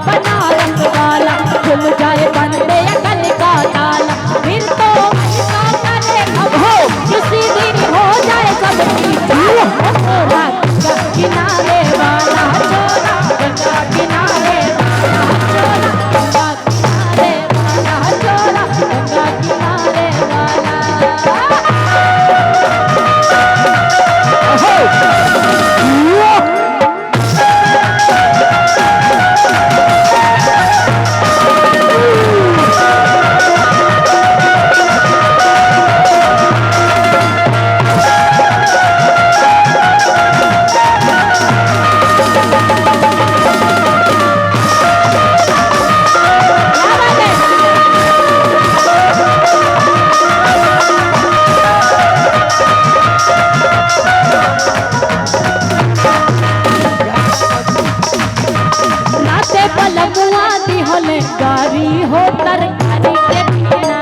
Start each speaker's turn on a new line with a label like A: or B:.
A: बनारस वाला, खुल जाए बंदे अकल का ताला, फिर तो ऐसा करे अब हो किसी दिन हो जाए सबकी चाल। ओ चोरा गंगा किनारे वाला, चोरा गंगा किनारे वाला, चोरा गंगा किनारे वाला, चोरा गंगा किनारे वाला। क्या बात है? राते पलमुआ दिहले गारी हो तरकारी के बिना।